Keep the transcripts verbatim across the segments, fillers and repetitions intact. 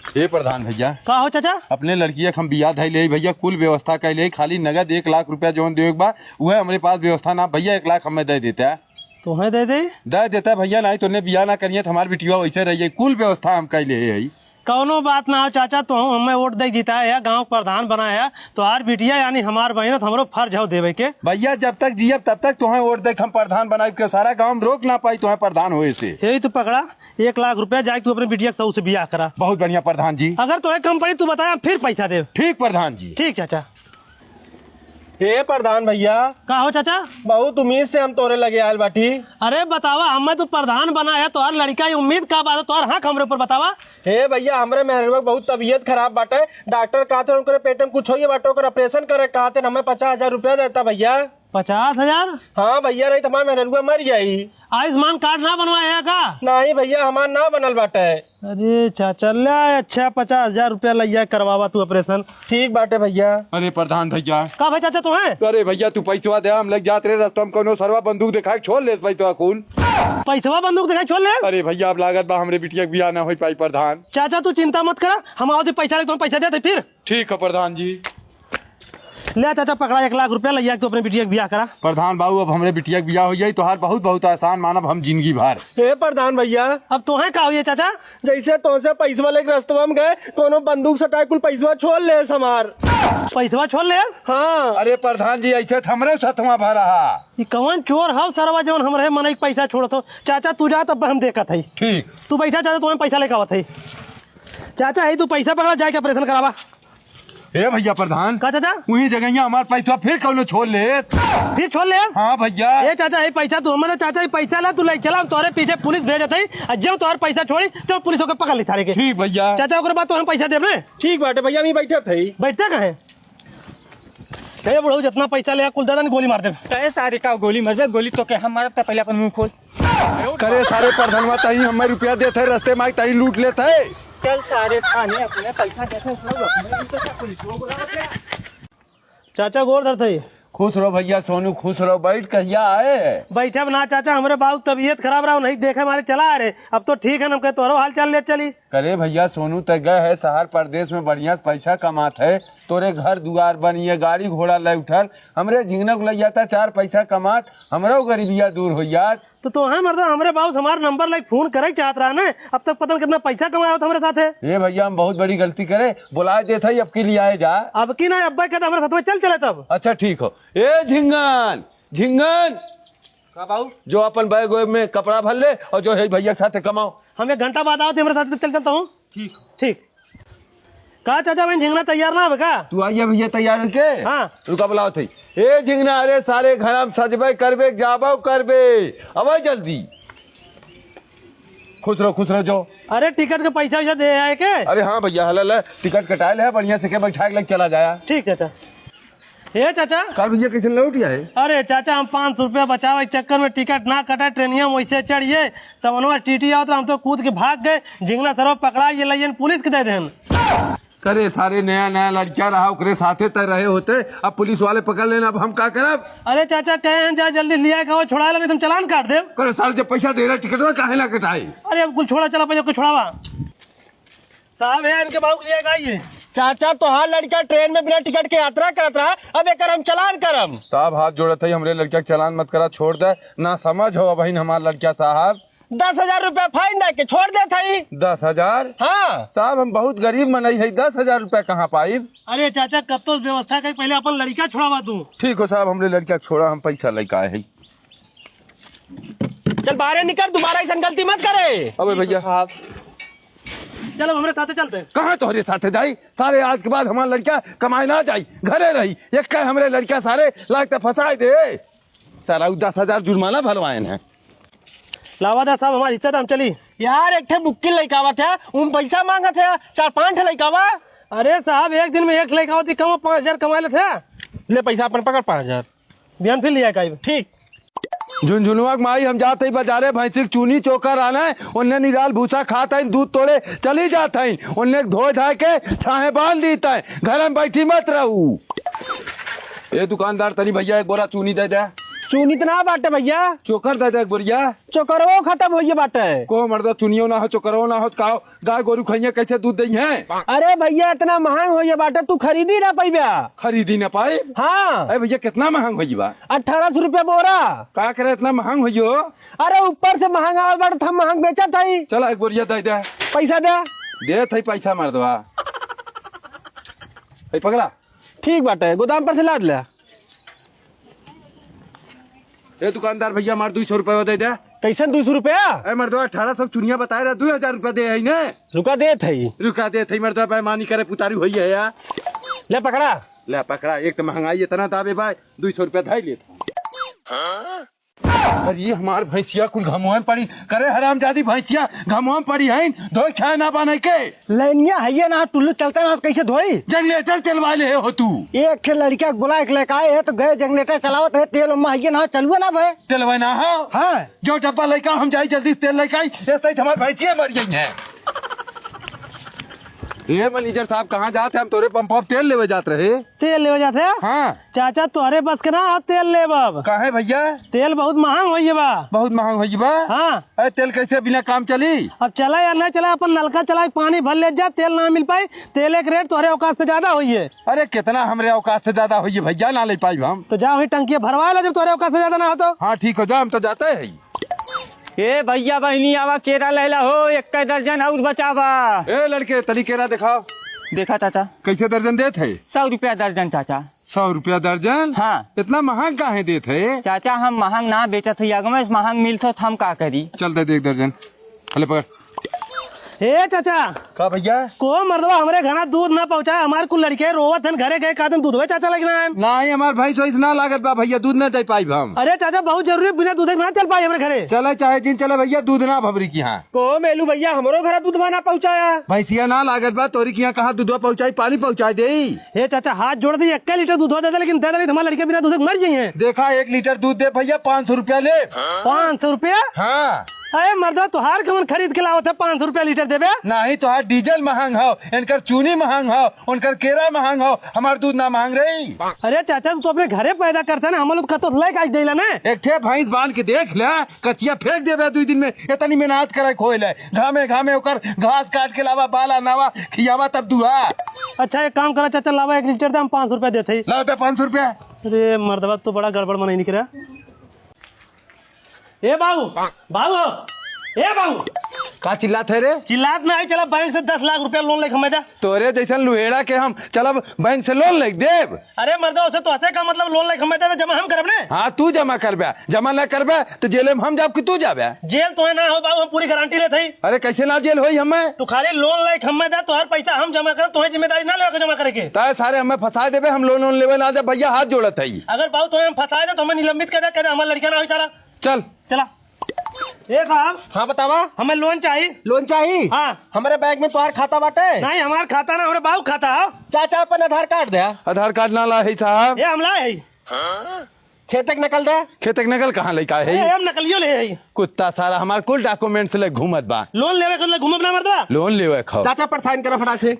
ए प्रधान भइया, का हो चाचा? अपने लड़किया के हम बियाह धइ लेई भइया, कुल व्यवस्था कइ लेई, खाली नगद एक लाख रुपया जौन देवे के बा, उहे हमरे पास व्यवस्था ना भइया, एक लाख हमें दइ देता। तोहे दइ देई? दइ देता भइया, नाहीं तोने बियाह ना करिहे त हमार बिटिया वइसे रहिये, कुल व्यवस्था हम कइ लेई। कौनो बात ना हो चाचा, तोहू हमें वोट दइ जिताए ह, गाँव के प्रधान बनाए ह, तोहार बिटिया यानी हमार बहिन ह, त हमरो फर्ज हौ देवे के। भइया जब तक जियब तब तक तोहे वोट दइ के हम प्रधान बनाइब के, सारा गाँव में रोक ना पाई तोहे प्रधान होए से। यही तू पकड़ा, एक लाख रुपया, जाइके तू अपने बिटिया के ससुर से बियाह करा। बहुत बढ़िया प्रधान जी। अगर तोहे कम पड़ी तू बताया, फिर पैसा देब। ठीक प्रधान जी। ठीक चाचा। हे प्रधान भइया। का हो चाचा? बहुत उम्मीद से हम तोरे लगे आयल बाटी। अरे बतावा, हमें तू प्रधान बनाए ह, तोहार लड़िका, ये उम्मीद का बात है, तोहार हक हमरे ऊपर बतावा। हे भइया, हमरे मेहररुआ के बहुत तबीयत खराब बाटे, डॉक्टर कहत हैं उनकरे पेट में कुछ होइए बाटे, ओकर ऑपरेशन करे कहत हैं, हमें पचास हजार रुपया देता भइया। पचास हजार? हाँ भइया, नहीं त हमार मेहररुआ मर जाई। आयुष्मान कार्ड ना बनवाए ह का? नहीं भइया, हमार ना बनल बाटे। अरे चाचा, ल्या अच्छा पचास हजार रुपया लइया, करवावा तू ऑपरेशन। ठीक बाटे भइया। अरे प्रधान भइया। का भाई चाचा तोहे? अरे भइया तू पैसवा दे, हम लग जात रहे रस्ता में कौनो सरवा बंदूक देखाइ छोड़ लेस पैसवा कुल। पैसवा बंदूक देखाइ छोड़ लेस? अरे भइया अब लागत बा हमरे बिटिया के बियाह ना होइ पाई प्रधान। चाचा तू चिंता मत करा, हम आवत ही पैसा लेके तोहे पैसा देत ही फिर। ठीक है प्रधान जी। ले चाचा पकड़ा एक लाख रुपया, लइया के तू अपने बिटिया के बियाह करा। प्रधान बाबू अब हमरे बिटिया के बियाह होइ जाई, तोहार बहुत बहुत एहसान मानब हम जिंदगी भर। हे प्रधान भइया। अब तोहे का होइए चाचा? जैसे तोसे पैसवा लेके रस्तवा में गए, कौनो बंदूक सटाए कुल पैसवा छोड़ लेस हमार। पैसवा छोड़ लेस? हाँ। अरे प्रधान जी ऐसे त हमरे सथवा भा रहा। ई कौन चोर हौ सरवा जौन हमरे मनई के पैसा छोड़त हो? चाचा तू जा, तब हम देखत हई। ठीक। तू बैठा चाचा, तोहे पैसा लेके आवत हई। चाचा है तू पैसा पकड़ा, जाइके ऑपरेशन करावा। ए भइया प्रधान, का चाचा? उही जगहिया हमार पैसा फिर कौनो छोड़ ले। फिर छोड़ ले? हाँ भइया। ए चाचा, ए पैसा तू हमरे, चाचा, ए पैसा ला, तू ले चला, हम तोहरे पीछे पुलिस भेजत हई, आ जब तोहर पैसा छोड़ी, तो पुलिस ओके पकड़ ली सारे के। ठीक भइया। चाचा, ओकरे बाद तो हम पैसा देब रे। ठीक बाटे भइया, हम ही बैठत हई। बैठते काहे? ए बुढ़ऊ, जितना पैसा ले आ, कुल दादा ने गोली मार देब। ए सारे का गोली मारबे? गोली तो के हम मारब, त पहले अपन मुंह खोल। करे सारे प्रधानवा, तहीं हमें रुपया देत है, रस्ते में तहीं लूट लेत है। चल सारे थाने, अपने पैसा देत है, सब अपने ही तो सब पुलिस को बुला के। चाचा गोर धरत है। खुश रहो भइया सोनू, खुश रहो। बैठ, कहिया आए? बैठब ना चाचा, हमरे बाबू तबीयत खराब रहा, नहीं देखे मारे चला आ रहे। अब तो ठीक है, हम कहे तोहरो हाल चाल ले चली। करे भइया सोनू, त गए है शहर परदेस में बढ़िया से पैसा कमात है, तोरे घर दुआर बनिए, गाड़ी घोड़ा ले उठल, हमरे झिंगना को लइ जाता, चार पैसा कमात, हमरो गरीबिया दूर होइ जात। तो तोहे मर्दा हमरे बाबू से हमार नंबर लेके फोन करे चाहत रहा ने, अब तक पता न कितना पैसा कमाया होत हमरे साथे। ए भइया, हम बहुत बड़ी गलती करे, बुलाए देत हई, अब की लियाए जा। अब की ना, अब्बा कहता हमरे साथ में चल चले तब। अच्छा ठीक हो। ए झिंगन, झिंगन। का बाबू? जो अपन बैग वैग में कपड़ा भर ले और जो है भइया के साथे कमाओ। हम एक घंटा बाद आवत ही, हमरे साथे चल चलता हूँ। ठीक। ठीक। का चाचा, बहिन झिंगना तैयार ना हवे का? तू आइए भइया तैयार होके। हाँ। रुका बुलावत हई। ए झिंगना, अरे सारे घर हम सजबे करबे, जाबो करबे। अबे जल्दी। खुश रहो, खुश रहो, जो। अरे टिकट के पैसा वैसा दे आए के? अरे हाँ भइया, हला ले, टिकट कटाए ले, बढ़िया से के बैठा के लेके चला जाया। ठीक चाचा। ए चाचा। का भइया, कैसे लौट गया है? अरे चाचा, हम पाँच सौ रुपया बचावे के चक्कर में टिकट ना कटा, ट्रेनिया में वैसे चढ़िए, सवनवा टीटी आवत रहा, हम तो कूद के भाग गए, झिंगना सरवा पकड़ा, ये लइयन पुलिस के दे देन। करे सारे, नया नया लड़का रहा, ओकरे साथे तय रहे होते, अब पुलिस वाले पकड़ लेना, अब हम का करब? अरे चाचा, कहे हैं जा जल्दी लिया के आओ, छुड़ा ले, नहीं तो हम चालान काट देब। करे सारे, जब पैसा दे रहा टिकट में काहे ना कटाई? अरे अब कुल छोड़ा, चला पहले कुछ छुड़ावा। साहब, हे इनके बाबू के लिए का ये? चाचा, तोहार लड़का ट्रेन में बिना टिकट के यात्रा करत रहा, अब एकर हम चालान करम। साहब, हाथ जोड़त हई, हमरे लड़का के चालान मत करा, छोड़ दे। ना समझ हो अबहिन हमार लड़का साहब। दस हजार रुपया फाइन दे के छोड़ देत हई। दस हजार? हाँ। साहब, हम बहुत गरीब मनई हई, दस हजार रुपया कहाँ पाइब? अरे चाचा, कब तो व्यवस्था करी, पहले अपन लड़का छोड़ावा तू। ठीक हो साहब, हमरे लड़का छोड़ा, हम पैसा लेके आए हई। चल बाहरे निकल, दोबारा ऐसन गलती मत करे। अबे भइया। साहब। चल, अब हमरे साथे चलते हैं। कहाँ तोहरे साथे जाई? सारे आज के बाद हमार लड़का कमाए ना जाई, घरे रही। एक कहे हमरे लड़का सारे लाग त फंसाए दे। सारा उ दस हजार जुर्माना भरवाएन है। लावा दा साहब, हमार हिस्सा तो हम चली। यार, एक ठे बुक्की लइका आवत है, उम पैसा मांगत है, चार पाँच ठे लइका बा। अरे साहब, एक दिन में एक लइका आवत, कम पाँच हजार कमा लेत है। ले पैसा अपन पकड़, पाँच हजार। बिहान फिर लिया काई। ठीक। झुनझुनुआ के माई, हम जात हई बाजारे, भैंसी के चूनी चोकर आने, ओन्ने निराल भूसा खात हई, दूध तोड़े चली जात हई, ओन्ने धोए धाए के छाहे बांध दीत हई, घर में बैठी मत रहू। ए दुकानदार, तनी भैया एक बोरा चूनी दे दे। चूनी त ना बाटे भइया। चोकर दे दे एक बोरिया। चोकरवो खतम होइए बाटे। को मर्दा, चुनियो ना हो, चोकरवो ना हो, त का गाय गोरू खइया कैसे दूध दइहैं? अरे भइया, एतना महँग होइए बाटे, तू खरीदी ना पइबा। खरीदी ना पाइब? हाँ। अरे भइया, केतना महँग होइए बा? अठारह सौ रुपया बोरा। का करे, एतना महँग होइए हो? अरे ऊपर से महँग आवत बाटे, त हम महँग बेचत हई। चला, एक बोरिया दे दे। पैसा दे। देत हई पैसा मर्दवा। ए पकड़ा। ठीक बाटे, गोदाम पर से लाद ले। ए दुकानदार भइया, हमार दुई सौ रुपया दे दे। कैसन दुई सौ रुपया? ए मर्दवा, अठारह सौ चुनिया बताए रहा, दुई हजार रुपया दे है ने। रुका देत हई। रुका देत हई मर्दवा, बेईमानी करे पुतारी होई है यार। ले पकड़ा। ले पकड़ा, एक त महँगाई एतना दाबे बा, दुई सौ रुपया धाई लेत हई। अरे हमार भैंसिया कुल घमवा में पड़ी। करे हरामजादी भैंसिया घमवा में पड़ी है, धोए छाया ना बान्हे के। लैनिया हइये ना, टुल्लू चलता ना, कैसे धोई? जनरेटर चलवा ले हो तू। एक ठे लड़का के बुला के लेके आए है, तो गए जनरेटर चलावत है, तेल ओमा हइये ना, चलुए ना भए। तेलवा ना हो? हाँ। जो डब्बा लेके आओ, हम जाई जल्दी से तेल लेके आई, ऐसे ही हमार भैंसिया मर गई है। ए मैनेजर साहब, कहाँ जात है? हम तोरे पंप पर तेल लेवे जात रहे। तेल लेवे जात है? हाँ। चाचा, तोहरे बस के ना, अब तेल लेब अब। काहे भइया? तेल बहुत महँग होइए बा। बहुत महँग होइए बा? हाँ। अरे तेल कैसे बिना काम चली? अब चला या ना चला, अपन नलका चला, पानी भर ले जा, तेल ना मिल पाई, तेल एक रेट तोहरे औकात से ज्यादा होइए। अरे केतना हमरे औकात से ज्यादा होइए भइया, ना ले पाइब हम। तो जा वही टंकिया भरवा ला, जब तोहरे औकात से ज्यादा ना हो तो। हाँ ठीक हो, जा, हम तो जाते हैं। ए भइया बहिनी, आवा केरा लैला हो, एक दर्जन और बचावा। ए लड़के, तनी केरा दिखाओ। देखा चाचा। कैसे दर्जन देत है? सौ रुपया दर्जन चाचा। सौ रुपया दर्जन? हाँ। इतना महँग काहे देत है? चाचा, हम महँग ना बेचत है, अगर महँग मिलत हो तो हम का करी? चल दे दे एक दर्जन। अले पकड़। ए चाचा। का भइया? को मर्दवा हमरे घरा दूध ना पहुँचाए, हमार कुल लड़के रोवत हन, घरे गए का दिन दूधवे चाचा लग ना आएन। नाही, हमार भैंस वैस ना लागत बा भइया, दूध ना दे पाइब हम। अरे चाचा, बहुत जरूरी, बिना दूधे ना चल पाई हमरे घरे। चले चाहे जिन चले भइया, दूध ना भबरी की हाँ। को मेलू भइया, हमरो घरा दूधवा ना पहुँचाया। भैंसिया ना लागत बा, तोरी की यहाँ कहाँ दूधवा पहुँचाई, पानी पहुँचाई देई। हे चाचा, हाथ जोड़ दी, एक लीटर दूधवा दे दे, लेकिन दे दे, नहीं तो हमारे लड़के बिना दूधे मर जाइए। देखा, एक लीटर दूध दे भइया, पाँच सौ रुपया ले। पाँच सौ रुपया? हाँ। अरे मर्दवा, तोहार कमन खरीद के लावत है, पाँच सौ रुपया लीटर देबे? नाही, तोहार डीजल महँग हो, इनकर चूनी महँग हो, उनकर केरा महँग हो, हमार दूध ना महँग रही। अरे चाचा, तू तो अपने घरे पैदा करता ना, हम लोग का तो लेके आज देला ना। एक ठे भैंस बांध के देख ले, कचिया फेंक देबे दुई दिन में, इतनी मेहनत करे खोए ले, घामे घामे ओकर घास काट के लावा, बाला नावा, खियावा तब दुहा। अच्छा, एक काम करा चाचा, लावा एक लीटर दे, हम पाँच सौ रुपया देते ही। लाओ तो पाँच सौ रुपया। अरे मर्दवा, तू बड़ा गड़बड़ मनई निकरा। ए बाबू, बाबू हो, ए बाबू। का चिल्लात है रे? चिल्लात ना है, चला बैंक से दस लाख रुपया लोन लेके हमें दे। तोरे जैसन लुहेड़ा के हम चलब बैंक से लोन लेके देब? अरे मर्दा, उसे तो हते का मतलब लोन लेके हमें दे, तो जमा हम करब ने। हाँ, तू जमा करबे, जमा ना करबे तो जेल में हम जाब कि तू जाबे? जेल तोहे ना हो बाबू, हम पूरी गारंटी लेत हई। अरे कैसे ना जेल होई हमें? तू खाली लोन लेके हमें दे, तोहर पैसा हम जमा करब, तोहे जिम्मेदारी ना लेवे के जमा करे के। तय सारे हमें फंसा देबे, हम लोन वोन लेवे ना जाब भइया, हाथ जोड़त हई। अगर बाबू तोहे हम फंसा दे तो हमें निलंबित कर दे, कह दे हमार लड़का ना होई सारा। चल। चला। ए साहब। हाँ, बतावा। हमें लोन चाही। लोन चाही? हाँ। हमरे बैंक में तोहार खाता बाटे? नहीं, हमार खाता ना, हमरे बाबू खाता है। चाचा, अपन आधार कार्ड दे। आधार कार्ड ना ला है साहब। ए, हम ला है। खेते के नकल दे। खेते के नकल कहाँ लेके आए है? ए, हम नकलियो ले है। कुत्ता सारा हमार कुल डॉक्यूमेंट्स ले घूमत बा। लोन लेवे के ले घूमब ना मर्दवा। लोन लेवे खाओ। चाचा, पर साइन करा फटाक से।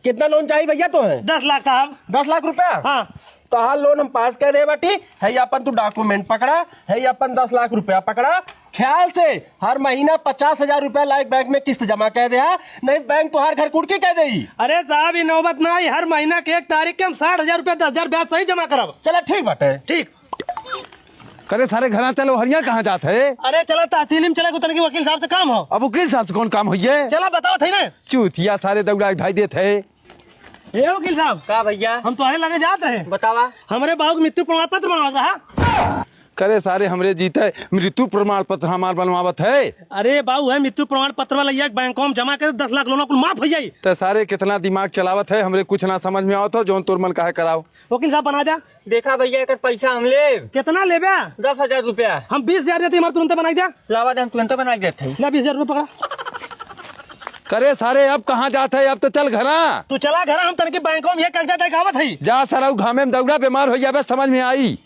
कितना लोन चाहिए भइया तोहे? दस लाख साहब। दस लाख रुपया? हाँ। तोहार लोन हम पास कर दे बाटी। है अपन तू डॉक्यूमेंट पकड़ा, है अपन दस लाख रुपया पकड़ा। ख्याल से हर महीना पचास हजार रुपया लायक बैंक में किस्त जमा कर दे, हाँ? नहीं बैंक तोहार घर कुड़की कर देई। अरे साहब, ये नौबत ना आई, हर महीना के एक तारीख के हम साठ हजार रुपया दस हजार ब्याज सही जमा करब। चला ठीक बाटे। ठीक। करे सारे घरा चलो, हरिया कहाँ जात है? अरे चला तहसील में चला, गुतन की वकील साहब से काम हो। अब वकील साहब से कौन काम होइए? चला बताओ थे ना। चूतिया सारे दौड़ा के धाई देत है। ए वकील साहब। का भइया? हम तोहरे लगे जात रहे। बतावा। हमरे बाबू के मृत्यु प्रमाण पत्र बनवावा, हाँ? करे सारे हमरे जीते मृत्यु प्रमाण पत्र हमार बनवावत है। अरे बाबू है मृत्यु प्रमाण पत्र वाला, ये बैंकों में जमा करे दस लाख लोन कुल माफ हो जाई। ते सारे कितना दिमाग चलावत है, हमरे कुछ ना समझ में आवत हो, जौन तोर मन काहे कराओ। वकील साहब बना जा। देखा भइया, एकर पैसा हम लेब। कितना लेबे? दस हजार रुपया। हम बीस हजार देते, हमारे तुरंत बनाई दे। लावा दे, हम तुरंत बनाई देते हैं। ले बीस हजार रुपया पकड़ा। करे सारे, अब कहाँ जात है? अब तो चल घरा। तू चला घरा, हम तनके बैंकों में ये कागजात लेके आवत है। जा सरऊ, घामे में दौड़ा, बीमार हो जाबे, समझ में आई।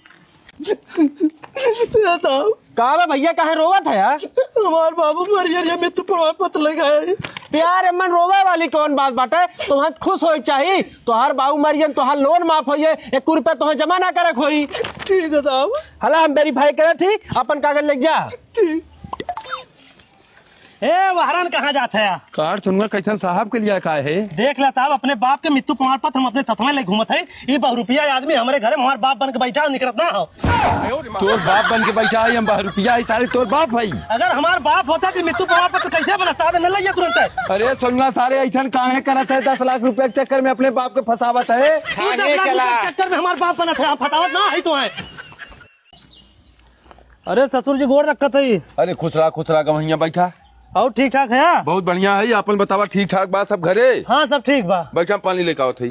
का बे भइया, काहे रोवत है यार? हमार बाबू मर गया, ये मृत्यु प्रमाण पत्र लेके आए। यार, एमन रोवे वाली कौन बात बाटे? तोहैं खुश होए चाही, तोहार बाबू मर गए, तोहार लोन माफ होइए, एक रुपया तोहैं जमा ना करे के होई। ठीक है साहब। हला हम वेरीफाई करे थी, अपन कागज ले जा। ठीक। ए, वहरन कहाँ जात है? कार सुनवा कैसन साहब के लिया का है? देख ला साहब, अपने बाप के मृत्यु प्रमाण पत्र हम अपने सथवा ले घूमत है। ई बहुरुपिया आदमी हमरे घरे में हमार बाप बन के बैठा है, निकरत ना हो। तोर बाप बन के बैठा है, हम बहुरुपिया है, सारे तोर बाप है। अगर हमार बाप होता तो मृत्यु प्रमाण पत्र कैसे बना? साहब ने ले लिया तुरंत है। अरे सोनुआ, सारे ऐसन काहे करत है? दस लाख रुपया के चक्कर में अपने बाप के फंसावत है। तू दस लाख रुपया के चक्कर में हमार बाप बनत है, हम फंसावत ना है तो है। अरे ससुर जी, गोड़ रखत है। अरे खुश रहा, खुश रहा, गवैया बैठा। और ठीक ठाक है? बहुत बढ़िया है, अपन बतावा, ठीक ठाक बा सब घरे? हाँ, सब ठीक बा। बैठा, पानी लेके आवत है।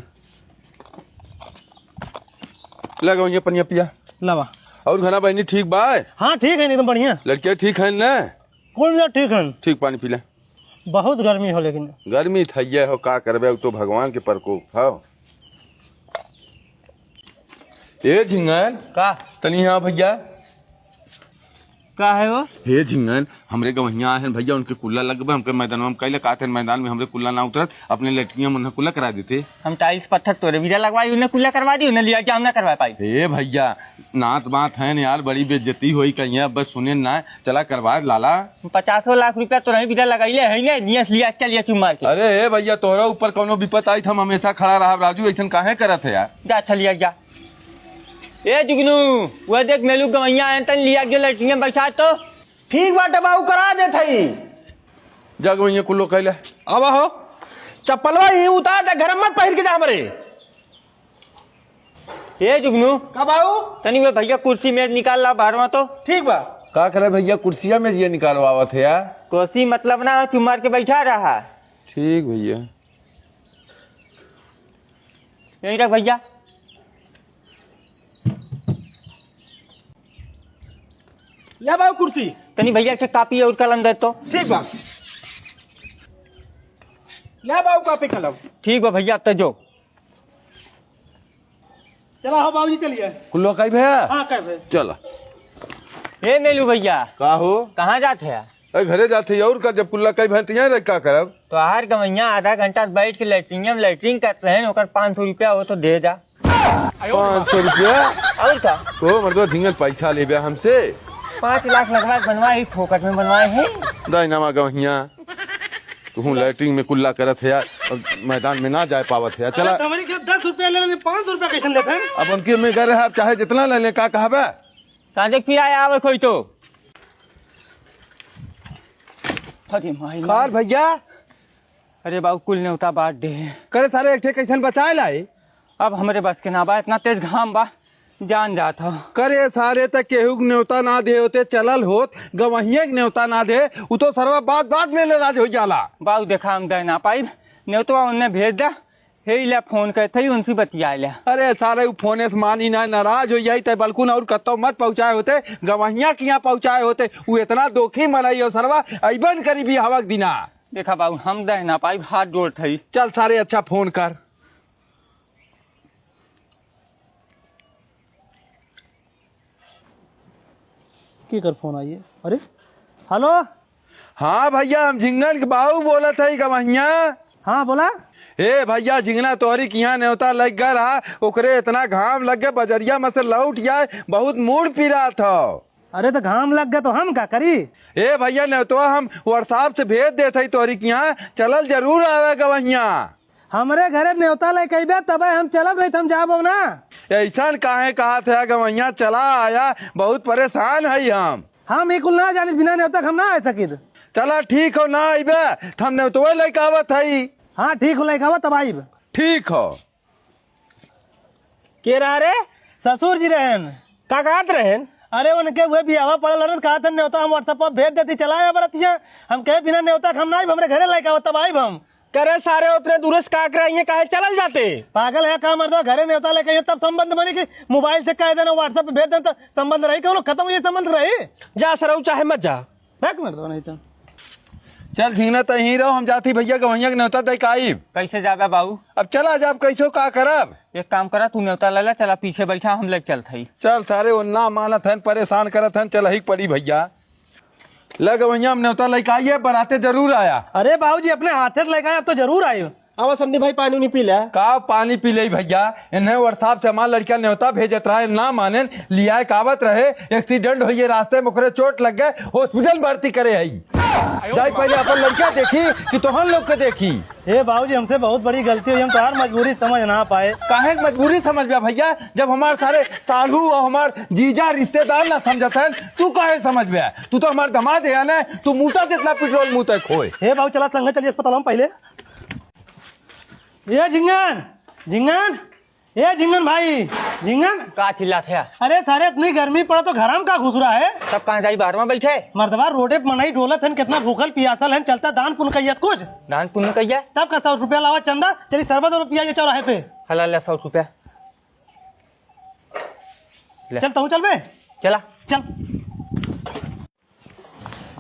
ले गवैया, पनिया पिया। लावा। और घना बहनी ठीक बा? हाँ, ठीक है, एकदम बढ़िया। लड़कियाँ ठीक है ना? कुल मिला ठीक है। ठीक, पानी पी ले। बहुत गर्मी हो लेकिन। गर्मी थइये हो, का करबे, उ तो भगवान के प्रकोप हो। ए झिंगन, का? तनी यहाँ भैया। का है वो? हे झिंगन, हमरे गवैया आए हैं भैया, उनके कुल्ला लग गए, हमके मैदान में कइले कहते हैं, मैदान में हमरे कुल्ला ना उतरत, अपने लेटरिन में उन्हें कुल्ला करा देते। हम टाइल्स पत्थर तोरे भीरा लगवाई, उन्हें कुल्ला करवा दी, उन्हें लिया के हम ना करवा पाई। हे भैया, नात बात है न यार, बड़ी बेइज्जती होई कहीं, अब बस सुने ना, चला करवा लाला। पचासों लाख रुपया तोरे भीरा लगाइले है ना, नियस लिया, चल लिया चुम्मा के। अरे हे भैया, तोहरा ऊपर कौनो विपत आई, हम हमेशा खड़ा रहब राजू, ऐसन काहे करत है यार? जा, चल लिया, जा। ए जुगनू, वह देख मेलू गवैया आयन तन लिया के लैट्रिन में बैठा तो। ठीक बाटे बाबू, करा देत हई। जा गवैया कुल्लो कइले। अब हो, चप्पलवा ही उतार दे, घर में मत पहिर के जा हमरे। ए जुगनू। का बाबू? तनी वह भैया कुर्सी मेज निकाल ला बाहर में तो। ठीक बा। का करे भैया, कुर्सिया मेज ये निकालवावत है यार? कुर्सी मतलब ना, चुमार के बैठा रहा। ठीक भैया। यहीं रख भैया। ले बाबू कुर्सी। तनी भैया एक ठे कापी और कलम दे तो। ठीक बा। ले बाबू कापी कलम। ठीक बा भैया, अब तो जो। चला हो बाबूजी, चलिए। कुल्लो कई भैया? हाँ, कई भैया। चला। ए मेलू भैया। का हो? कहाँ जात है? ए, घरे जात है, और का, जब कुल्ला कई भैया तो यहाँ रह का करब? तो हर गवैया आधा घंटा बैठ के लैट्रिन में लैट्रिन करत रहे, ओकर पाँच सौ रुपया हो तो दे जा। पाँच सौ रुपया? और का? तो मर्दवा झिंगन पैसा लेबे हमसे? पाँच लाख लगवा के बनवाए ही, फोकट में बनवाए हैं। दाई नामा गवैया, तू लैट्रिन में कुल्ला करत है यार, अब मैदान में ना जाए पावत है यार। चला। अरे, तो हमारी क्या दस रुपया ले लेने, पाँच सौ रुपया कैसे लेते हैं? अब उनके में घर है, आप चाहे जितना ले लें, का कहबे? साँझे फिर आया आवे कोई तो। अरे माई, कार भैया। अरे बाबू, कुल नेवता बांट दे। करे सारे, एक ठे कैसन बचाए लाए? अब हमरे बस के ना बा, इतना तेज घाम बा, जान जात हो। करे सारे, त केहू के नेवता ना दे होते चलल होत, गवहिया के नेवता ना दे, उ तो सरवा बात बात में नाराज हो जाला। बाबू देखा, हम दे ना पाइब, नेवतवा उन्हें भेज दे, हे इला फोन करत हई, उनसे बतिया ले। अरे सारे, उ फोने से मानी ना, नाराज हो जाई, तै बल्कुन और कत्तो मत पहुँचाए होते, गवहिया के यहाँ पहुँचाए होते। उ इतना दोखी मनई हो सरवा, अइबन करी बियाहवा के दिना। देखा बाबू, हम दे ना पाई, हाथ जोड़त हई। चल सारे, अच्छा फोन कर। केकर फोन आई है? अरे, हेलो। हाँ भैया, हम झिंगन के बाऊ बोलत हई गवहिया। हाँ, बोला। ए भैया, झिंगना तोहरी किहाँ नेवता लग गए रहा, ओकरे इतना घाम लग गए, बजरिया में से लौट जाए, बहुत मूड़ पिरात हो। अरे, तो घाम लग गए तो हम का करी? ए भैया, नेवतवा हम WhatsApp से भेज देत हई तोहरी किहाँ, चलल जरूर आवे गवहिया। हमरे घरे नेवता लेके अइबे, तबे हम चलब, नहीं तो हम जाबो ना। ऐसन काहे कहत है गवैया, चला आया, बहुत परेशान हई हम। हम ई कुल ना जानित, बिना नेवता के हम ना आ सकित। चला ठीक हो, ना अइबे, त हम नेवतवे लेके आवत हई। हाँ ठीक हो, लेके आवा तब आइब। ठीक हो। के रहा रे? ससुर जी रहन। का कहत रहन? अरे उनके उहे बियाहवा पड़ल रहन, कहत हन नेवता हम WhatsApp पर भेज देती, चला आया बरतिया। हम कहे बिना नेवता के हम ना आइब, हमरे घरे लेके आवा तब आइब हम। करे सारे, उतने दूर से का करे, इहे काहे चलल जाते? पागल है का मर्दवा, घरे नेवता लेके आइए तब संबंध बनी कि मोबाइल से कह देना, WhatsApp पे भेज देना, तो संबंध रही कौनो, खत्म हुई संबंध रही। जा सरऊ, चाहे मत जा। बैक मर्दवा नहीं तो। चल झिंगना, तहीं रहो, हम जाती भैया गवहिया के नेवता दे के आइब। कैसे जाबे बाऊ? अब चला जाब, कैसो का करब? एक काम करा, तू नेवता ले ले, चला पीछे बैठा, हम लेके चलत हई। चल सारे, वो ना मानत हन, परेशान करत हन, चलही के पड़ी भैया। ले गवैया, हम नेवता लइके आइए, बराते जरूर आया। अरे बाबूजी, अपने हाथे से लइके आए, अब तो जरूर आए। आवा समधी भाई, पानी उनी पी ले। का पानी पी ले भैया? इन्हें WhatsApp से हमार लड़का नेवता भेजत रहा, ना मानेन, लियाए कावत रहे, accident होइए रास्ते में, ओकरे चोट लग गए, hospital भर्ती करे है। जाई पहले अपन लड़का देखी कि तोहन लोग के देखी। ए बाबूजी, हमसे बहुत बड़ी गलती हुई, हम तोहार मजबूरी समझ ना पाए। काहे के मजबूरी समझ बे भैया, जब हमार सारे सालू और हमार जीजा रिश्तेदार ना समझत हैं, तू काहे समझ बे? तू तो हमार दामाद है ना, तू मूता जितना पेट्रोल मूते खोए। ए बाबू, चला संगे चलिए अस्पताल में पहले। ए झिंगन, झिंगन, ए झिंगन भाई, झिंगन। का चिल्लात है? अरे सारे, इतनी गर्मी पड़ा तो घर में का घुस रहा है? तब कहाँ जाई, बाहर में बैठे? मर्दवा, रोडे पे मनई डोलत हन, कितना भूखल पियासल हन, चलता दान पुण्य कइयत कुछ। दान पुण्य कइया? तब का सौ रुपया लावा चंदा, चली शरबत और पियाइए चौराहे पे। हला ले सौ रुपया। ले। चल तहूँ चल बे। चला। चल।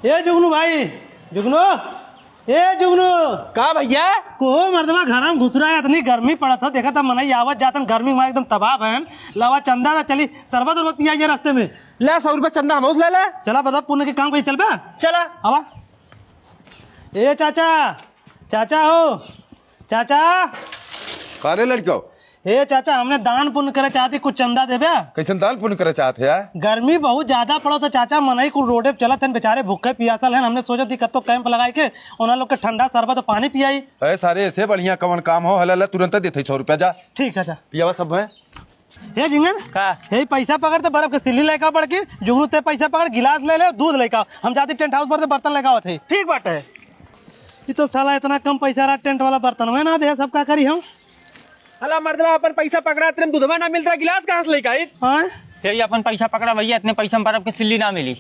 ए जुगनू भाई, जुगनू, ए जुगनू। का भैया? कोहो मर्दवा घर में घुस रहा है, इतनी गर्मी पड़त है, देखा था मनई आवत जातन, गर्मी में एकदम तबाह भयन। लावा चंदा ना, चली शरबत उरबत पियाइए रास्ते में। ले सौ रुपया चंदा हम ले ले। चला बता पुण्य के काम कहीं चल बे। चला। आवा। ए चाचा, चाचा हो, चाचा। का रे लड़को? ए चाचा, हमने दान पुण्य करे चाहती, कुछ चंदा देबे? कैसन दान पुण्य करे चाहत है यार? गर्मी बहुत ज्यादा पड़ो तो चाचा, मनई कुल रोडे पे चलत हन, बेचारे भूखे पियासल हन। हमने सोचत ही कत्तो कैंप लगाए के उन्हें लोग के ठंडा शरबत और पानी पियाई। अरे सारे, ऐसे बढ़िया कवन काम हो? हला ला, तुरंत देते सौ रुपया, जा। ठीक चाचा। पियावा सब है। ए झिंगन, का? ए पैसा पकड़, ते बर्फ के सिल्ली लेके आ, बड़की जुगनू, ते पैसा पकड़, गिलास ले ले, दूध लेके आ। हम जाती टेंट हाउस पर से बर्तन लेके आवत है। ठीक बात है। ये तो साला इतना कम पैसा रहा, टेंट वाला बर्तन में ना दे, सब का करी हम? हला मर्दवा, अपन पैसा पकड़ा, तेरे में दूधवा ना मिल रहा, गिलास कहाँ से लेके आई? हाँ? ये अपन पैसा पकड़ा भैया, इतने पैसा में बर्फ के सिल्ली ना मिली।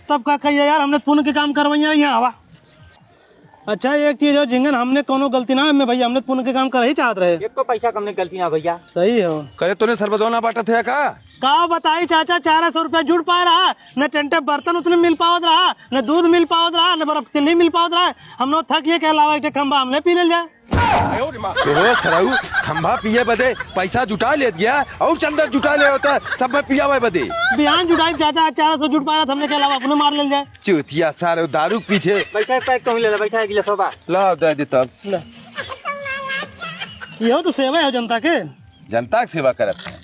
तब का कहिए यार, हमने पुण्य के काम करवैया यहाँ आवा। अच्छा, एक चीज हो झिंगन, हमने कोनो गलती ना है भैया, हमने पुण्य के काम कर ही चाहत रहे। एक तो पैसा कम नहीं, गलती ना भैया। सही हो। करे तूने सरबतवा ना बांटत है का? का बताई चाचा, चार सौ रुपया जुट पाए रहा, न टेंटे बर्तन उतने मिल पावत रहा, न दूध मिल पावत रहा, न बर्फ सिल्ली मिल पावत रहा। हम लोग थक ये के अलावा एक ठे खंभा हमने पी ले जाए। ओहो सरऊ, खंभा पिए बदे पैसा जुटा लेत गया और चंदा जुटा ले होता, सब में पियावे बदे। बिहान जुटाई चाचा, चार सौ जुट पाए रहा, हमने के अलावा अपने मार ले जाए। चूतिया सारे दारू के पीछे। बैठा एक पैक कहूँ ले ला, बैठा एक गिलास होबा। ला दे दे तब। ला। इहो तो सेवा है जनता के। जनता के सेवा करत।